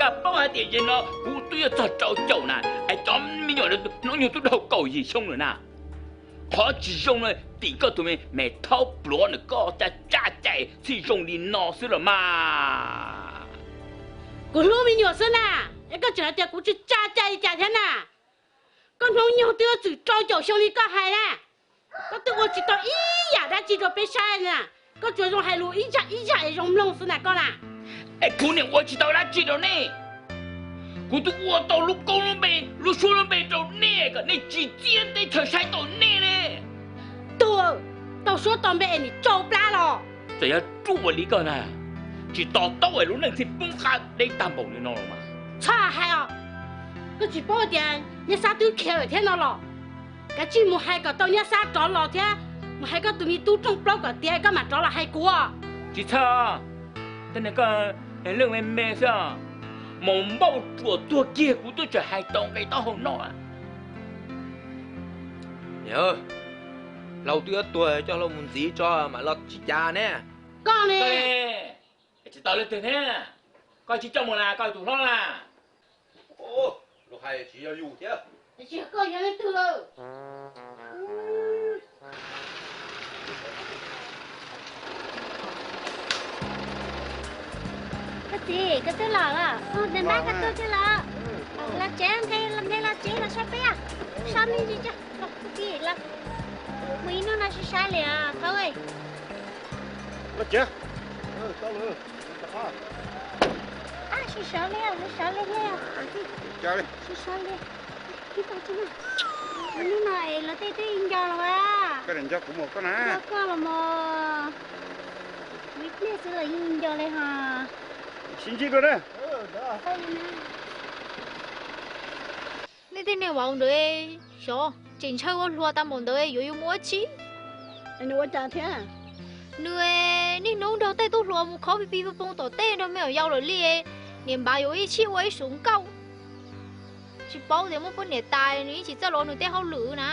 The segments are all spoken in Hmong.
Koj paub hais tias yog no kuv twb yuav txog rau caum na, es cov me nyuam hnub nyoog twb dhau kaum yim xyoo lawm na. Qhov tsis zoo no tim koj tus me me thaub pluav na, koj tsa tsa cai txhij zoo li no xwb los mas. Kuv hlub me nyuam xwb na, es koj tseem hais tias kuv tsis tsa cai li cas thiab na. Koj hnub nyoog twb yuav txwm rau caum xyoo li koj hais na, koj twb ua tsis tau ib yam dab tsi rau peb saib na. Koj tsuas zoo hais lus ib zaj ib zaj es zoo mloog xwb na koj na. Es kuv niam ua tsis tau dab tsi rau nej. Kuv twb ua tau lub koob lub npe, lub suab lub npe rau nej kom nej tsis txiaj teb chaws saib tau nej ne. Tuag, tau suab tau npe es nim tsau plab los. Txawm yog ruam li koj na, tsis to taub es lub neej thiaj poob qab deb tag npaum li no los mas. Txhob hais os, koj tsis paub tias Nyab Xab twb khiav lawm thiab no los? Kav tsij mus hais kom tau Nyab Xab rov los thiab mus hais koj tus me tub rooj plaub kom tiav koj mam rov los hais kuv. Tsis txhob, tej niag koj leej me me xwb, mus npauj ruam tuag kiag kuv twb tseem hais tau nqe taub hau no. Niam, hlau twb yuav tuag coj hlau mus ntxiv tso mam los tsis cas ne. Koj ne? Tsis tau leej twg thiab, koj tsis coj mus na, koj tus hlob na. Luag hais tsis yog yus thiab. Tsis yog koj yog leej twg lawm? Koj txiv, koj twb los los? Npab koj tuaj thiab los? Los tsev, nqe los tsev los saib peb, saib me ntsis tso. Koj txiv, los mus ib hnub no sib sab li os thaub. Los tsev. Sib sab li, sib sab li, sib sab li. Hnub no es los tej twb nco los as. Koj los mos, ib pliag xwb los yeej nco li hos. Sib ntsib dua na. Nej tej niag vauv ntawd xyov tseem ntshaw ua hluas tas npaum ntawd yuav yuav mus ua tsi. Nws ua cas thiab? Nws niaj hnub nrog tej tub hluas mus khov pig pig pog poog tom tej nrog me nyuam yaus lawm li. Niam npav yuav ib sij ua ib suv nkauj. Tsis paub tias muaj poj niam tas nws yeej tsis txawj los nws tej hauj lwm na.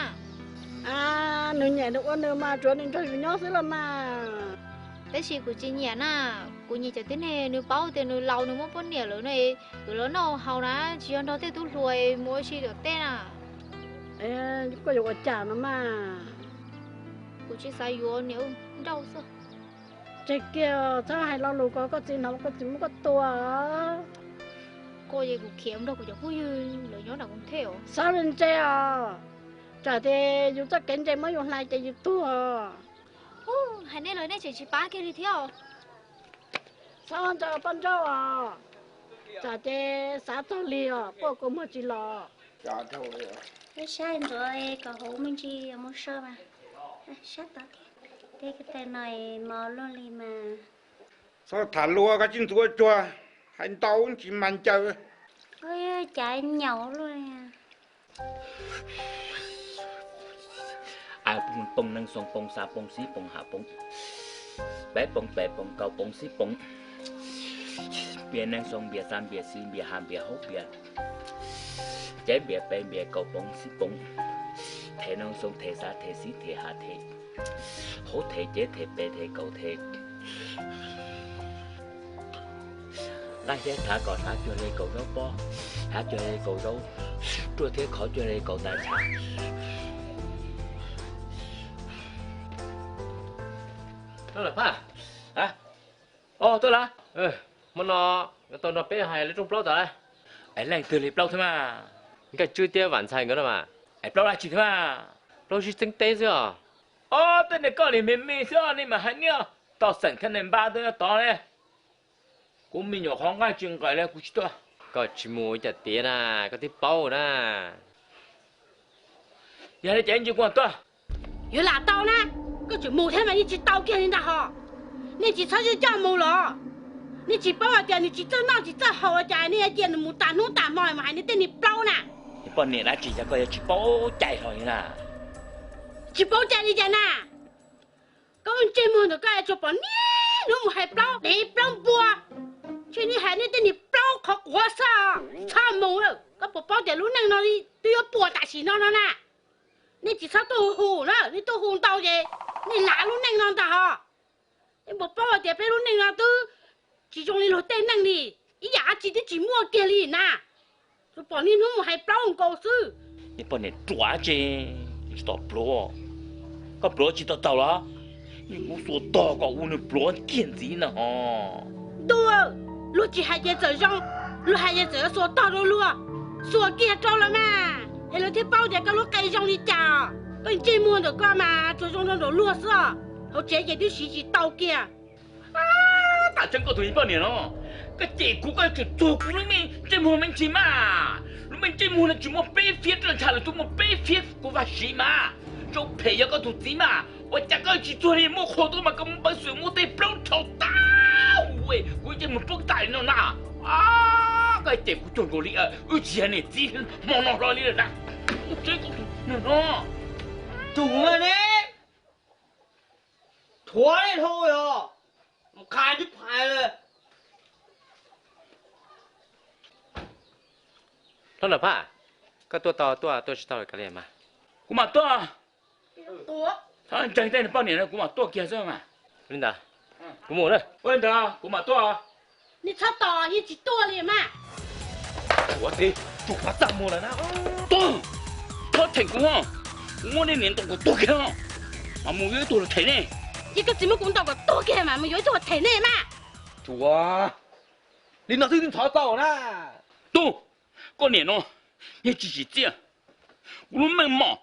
Nws nyiam nws ua nws mas tsuav nws nrog yus nyob xwb los mas. Tab sis kuv tsis nyiam na, kuv nyiam cov tib neeg nws paub tias nws laus nws muaj poj niam lawm no, yuav los noj haus na, tsis yog nrog tej tub hluas mus ua si tom tej na. Koj yuav ua cas no mas? Kuv tsis xav yuav niam nrauj xwb. Tseg kiag, txhob hais lo lus ko koj txiv hnov koj txiv muab koj tua. Koj ces kuv khiav nrog kuv cov phooj ywg lawv nyob nram Koob Thej os. Txhob ntse os, tsam ces yus txoj kev ntse muab yus hlais ces yus tuag. Hais nej los nej tseem tsis pab kiag li thiab os. Txhob ntse poj nrauj os, tsam ces xav txog lig os, quaj kua muag tsis los. Peb saib ntxuav kom hauv me ntsis mus so mas. Sab tod thiab, tej ko taw no mos luaj li mas. Txhob tham luag, koj tsis ntxuav cuag, hais ntau tsis mas ncaws. Cas nyaum luaj li. A, pooj neej xoo pooj xav pooj xib pooj hav pooj, peb pooj peb pooj kaum pooj xib pooj, npias neej xoo npias xav npias xis npias hav npias hauv npias, ceb npias peb npias kaum pooj xib pooj, them neej xoo them xav them xib them hav them, hauv them ceb them peb them kaum them. Nqaij thiab thav kom thav cuag li kaus zaub pob, thav cuag li kaus zaub, ruaj thiab khov cuag li kaus tas tshav. Tuaj lawm Phaj. Os, tuaj lawm. Hmo no yuav tau nrog peb hais lawv rooj plaub tas lawm. Es leej twg li plaub thiab mas? Nkaj Tswb thiab Vam Ntxhais nkawd no mas. Es plaub dab tsi thiab mas? Plaub sib txeeb teb xwb os. Ob, tej niag koj niag me me xwb nej mam hais niaj tau xeem thiab nais npab twb tod ne. Kuv me nyuam qhov nqaij tsis nqaim li kuv tsis tuaj. Koj tsis mus ua cas tiav na, koj twb paub na. Yog li ces ntsis kuv tuaj. Yuav lam tau na, koj tseem mus thiab mas yeej tsis tau kiag li ntag hos. Nej tsis txhob coj mus los? Nej tsis paub hais tias nws tsis txawj noj tsis txawj haus cas nej yuav cia nws mus tas hnub tas hmo mas hais nej tej niag plaub na. Poj niam dab tsi cas koj yuav tsis paub cai hlo li na? Tsis paub cai li cas na? Koj ntsej muag ntawm koj tsuas pom niaj hnub mus hais plaub dev plaub npua, ntshe nej hais nej tej niag plaub qhov quav xwb. Txhob mus lawm, koj puas paub tias lub neej no twb yuav puas tam sim no no na. Nej tsis txhob tuaj hu hu na, nej tuaj hu ntau ces nej lam lub neej no ntag hos. Nej puas paub hais tias peb lub neej no twb tsis zoo li luag tej neej li. Ib yam dab tsi twb tsis muaj kiag li na. Tsuas pom niaj hnub mus hais plaub nkaus xwb. Niag poj niam ruam tse, tsis tau pluav. Koj pluav tsis tau taus los? Niag kuv xuas tog kom ua nws pluav kiag ntxiv na ho. Ntuj, luag tsis hais ces txawm zoo, luag hais ces txawm yuav xuas tog rau luag. Xuas kiag rau lawm mas es luag thiaj paub tias koj lub qe zoo li cas. Koj ntsej muag ntawm koj mas tsuas zoo rau nraum luag xwb os, hauv tsev ces twb siv tsis tau kiag. Tam tseeb koj tus poj niam no, koj cem kuv, koj tseem txuag kuv lub me ntsej muag me ntsis mas. Lub me ntsej muag no tsis muaj peb fiab, roj ntsha lawm tsuas muaj peb fiab kuv vaj siv mas. Zoo phem yog koj tus txiv mas, ua cas koj tsis txuag li, muaj qhua tuaj mas koj muab peev xwm muab tej plaub rhau tag, kuv ntsej muag poob tag li no na. Koj cem kuv cuag nkaus li wb tsis yog niam txiv hmo no hlo li lawm na. Tseeb koj tus no. Tus ne, thuav nej dhau yog mus qha tib phais lawm. Hlob Nom Phaj, koj tuaj tau tuaj, tuaj tsis tau kav liam mas. Kuv mam tuaj. Ntseeg tej poj niam no kuv mam tuaj kiag xwb mas. Li ntawd, kuv mus na. Ua li ntawd kuv mam tuaj. Nej txhob tos, yeej tsis tuaj li mas. Ua tib tug qhov txaj muag lawm na. Tuag, txhob them kuv, kuv muab nej niam ntaus kom tuag kiag, mas mus yuav ib tug los them nej. Ces koj txiv muab kuv ntaus kom tuag kiag mas mus yuav ib tug los them nej mas. Tsuav, li no twb ntxhov tau na. Tub, koj niam no yeej tsis tsim txiaj. Kuv lub meej mom,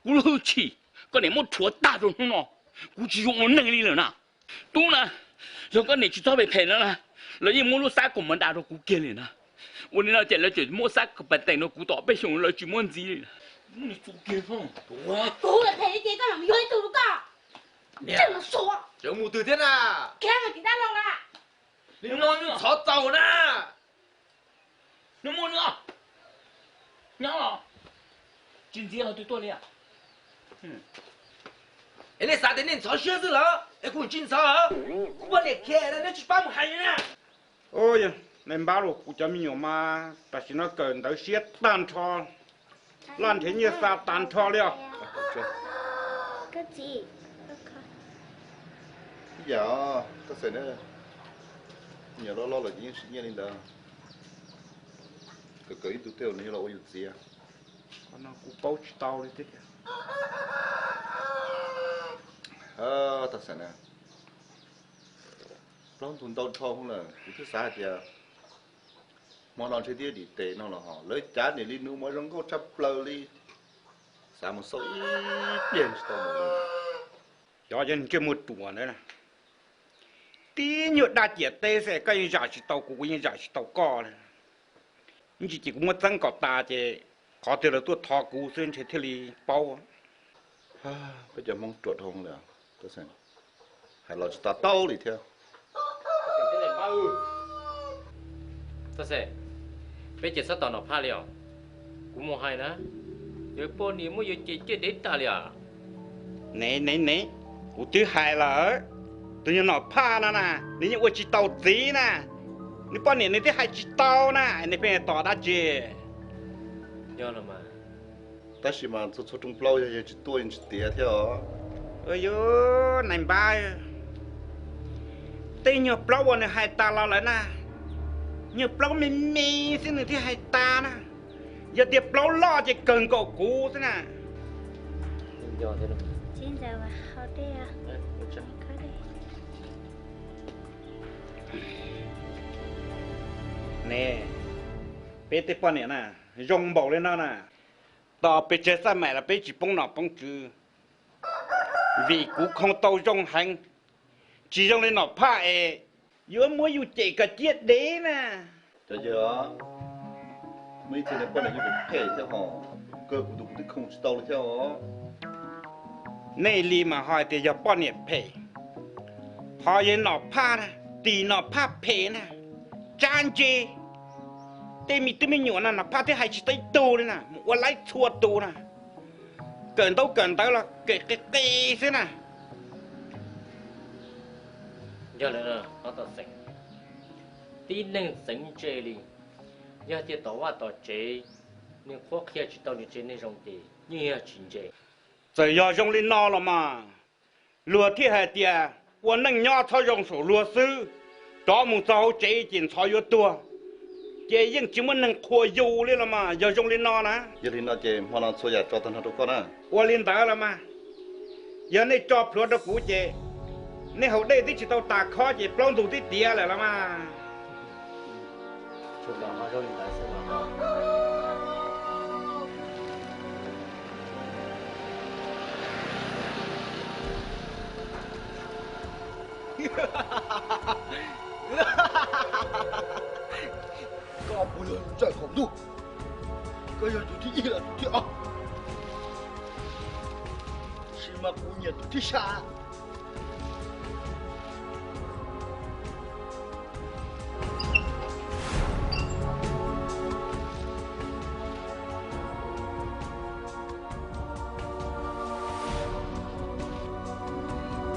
kuv lub hwj chim, koj niam muab rhuav tag rau hnub no, kuv tsis zoo ua neeg li lawm na. Tub na, yog koj niam tsis txhob phem phem no na, lawv yeej muab lub xab kaum mas da rau kuv kiag li na. Ua li no ces lawv tseem muab xab kaum pas teem rau kuv tom peb xyoos lawv tsis muab ntxiv li. Kuv phem ces koj mam yuav ib tug rau koj. Tseem mus twg thiab na? Khiav mas tim dab laug lawm. Li no ntxhov txaus na. Nws muaj nws, nyob los tsis ntxiv ho twg tuaj li. Es nej xav tias nej ntxhov siab xwb los es kuv tsis ntxhov? Kuv poj niam khiav na, nej tsis pab mus hais li na. Nais npab los kuv cov me nyuam mas tam sim no kawm ntawv siab tag nrho, laj nrhiav nyiaj xa tag nrho li os. Ib yam, koj xav na, me nyuam loj loj lawm ces yeej siv nyiaj li ntawd. Kawm kawm ib tug tej zaum nws yuav los ua yus txiv. Qhov no kuv paub tsis tau li thiab tiag. Tau xav na, plaub ntug ntau dhau lawm kuv twb xav hais tias hmo no ntshe twb dim tes no los ho lawv cav niam li nus mas zoo nkauj tshaj plaws li. Xav mus xauj ib pliag tsis tau mus li. Xyov yog ntsej muag ruam ntawd na. Tib nyuag daj ciam teb xwb koj yeej zam tsis tau kuv, kuv yeej zam tsis tau koj li. Ib ntsis ces kuv muab txeeb kom tas ces qhov twg lawv tuaj thov kuv xwb ntshe thiaj li paub. Peb cov Hmoob ruam dhau lawm, hais los tsis to taub li thiab. Peb ces txhob tos Nom Phaj li os. Kuv mus hais na, yog poj niam muab yuav cem ciaj dev tag li os. Ne ne ne, kuv twb hais lawm, tus yog Nom Phaj no na, nws yeej ua tsis tau txiv na. Nws poj niam nws twb hais tsis tau na, nej pheej tos dab tsi? Yog los mas. Tab sis mas txhua txhua rooj plaub yog yawg tsis tuaj yeej tsis tiav thiab os. Yus, nais npab, tej nyuag plaub uas nws hais tas los lawm na, nyuag plaub me me xwb nws thiaj hais tas na. Yog tias plaub loj ces kawg nkaus kuv xwb na. Ne, peb tej poj niam na, zoo npaum li no na, tos pes tsawg xaj maim los peb tsis poob nom poob tswv. Vim kuv khoo tau zoo heev, tsis zoo li Nom Phaj es yuav muab yus cem kom ciaj dev na. Cov yawg, muaj ib txhia niag poj niam yog kuv phem thiab ho, kuv kaw kuv tus kuv twb khoo tsis tau li thiab os. Nej li mas ho hais tias yog poj niam phem, ho yog Nom Phaj na, tim Nom Phaj phem na, tsab ntse. Tej me tub me nyuam no Nom Phaj twb hais tsis tau ib tug li na, mus ua laib txhua tus na. Kawm ntaub kawm ntawv los kawm qis qis xwb na. Yog li no, tib neeg txeev ntse li, yog tias tom vaj tom tsev nws qhuab qhia tsis tau nws tsev neeg zoo ces yeej yog tsis ntse. Txawm yog zoo li no los mas, luag thiaj hais tias ua neej nyob txhob zoo saum luag xwb, rov mus txog hauv tsev ces ntxhov yuav tuag. ces yeej tsis muaj neeg qhuas yus li los mas, yog zoo li no na. Yog li no ces hmo no txhua yam tso tag nrho rau koj na. Ua li ntawd los mas, yog nej tso plhuav rau kuv ces nej haus dej twb tsis tau tas khob ces plaub ntug twb tiav lawm los mas. Koj puas yog ntxawm thaum ntuj? Koj yog tus thib ib los tus thib ob? Tab sis mas kuv nyiam tus thib xya.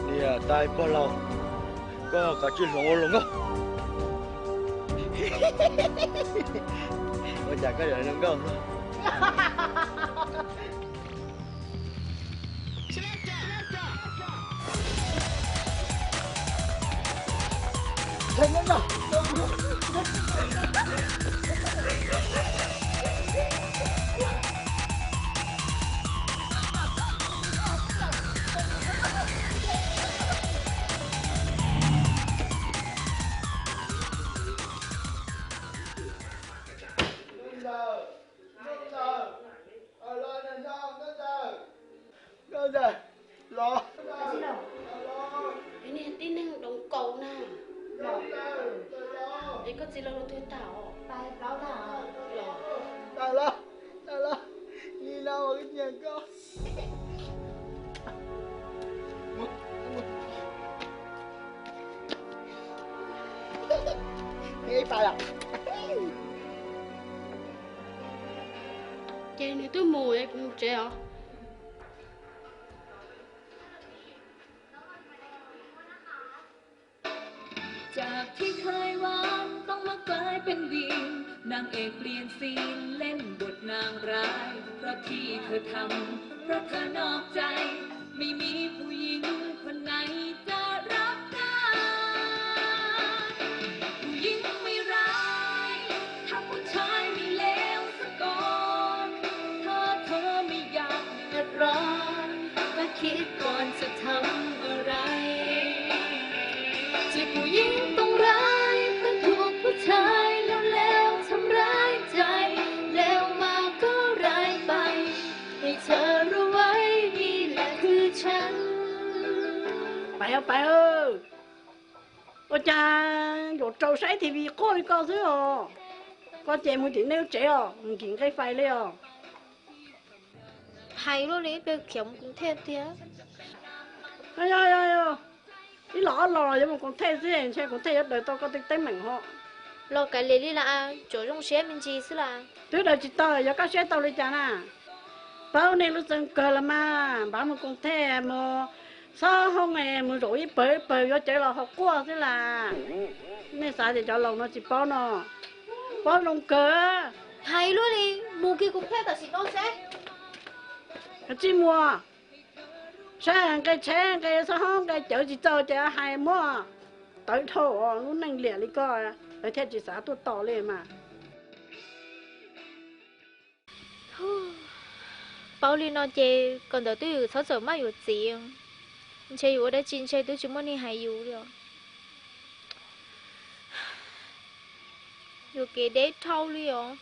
Niam tais pog laus, koj kav tsij hloov ua hluas nkauj. Ua cas koj yuav hluas nkauj? Nkauj ntxawm, los. Tib neeg doos kaus na. Es koj txiv laus twg tag os? Tag los, tag los, li no mas kuv nyiam koj. Ces nws twb mus es kuv mus tsev os. จากที่เคยหวานต้องมากลายเป็นวีน นางเอกเปลี่ยนซีนเล่นบทนางร้าย เพราะที่เธอทำ เพราะเธอนอกใจ ไม่มีผู้หญิงคนไหนจะรับได้ ผู้หญิงไม่ร้าย ถ้าผู้ชายไม่เลวซะก่อน ถ้าเธอไม่อยากเดือดร้อน มาคิดก่อนจะทำอะไร เจ็บผู้หญิงต้องร้าย เพราะถูกผู้ชายแล้วๆทำร้ายใจ แล้วมาก็ร้ายไป ให้เธอรู้ไว้ นี่แหละคือฉัน Pais os, pais os. Ua cas yuav rau saib T V quaj li ko xwb os? Koj ces mus tim nej lub tsev os, mus nkim nqe fais li os. Hais luaj li, ib pliag khiav mus koom thej tiag. Yog, yog, yog, ib los ob los yuav mus koom thej xwb, ntshe koom thej yuav daws tau koj tej teeb meem ho. Los kav liam li las, tsuas zoo siab me ntsis xwb las. Twb daws tsis tau, yog koj siab tau li cas na? Paub nej lub txeev kawg los mas, npaj mus koom thej mus, xob hoob es mus zaum ib pawg ib pawg yuav cawv los ho quaj xwb las. Nej xav tias cov laus no tsis paub no, paub zoo kawg. Hais luaj li, mus kiag koom thej tam sim no seb. Kav tsij mus, saib nqe tsheb nqe xob hoob nqe cawv tsis txaus ces hais muab tawv dhau, lub neej liam li koj, lawv thiaj tsis xav tuaj tos li mas. Paub li no ces kawm ntawv twb txhob txawm maj yuav txiv, ntshe yus ua dab tsi ntshe twb tsis muaj neeg hais yus li os. Yuam kev deb dhau li os.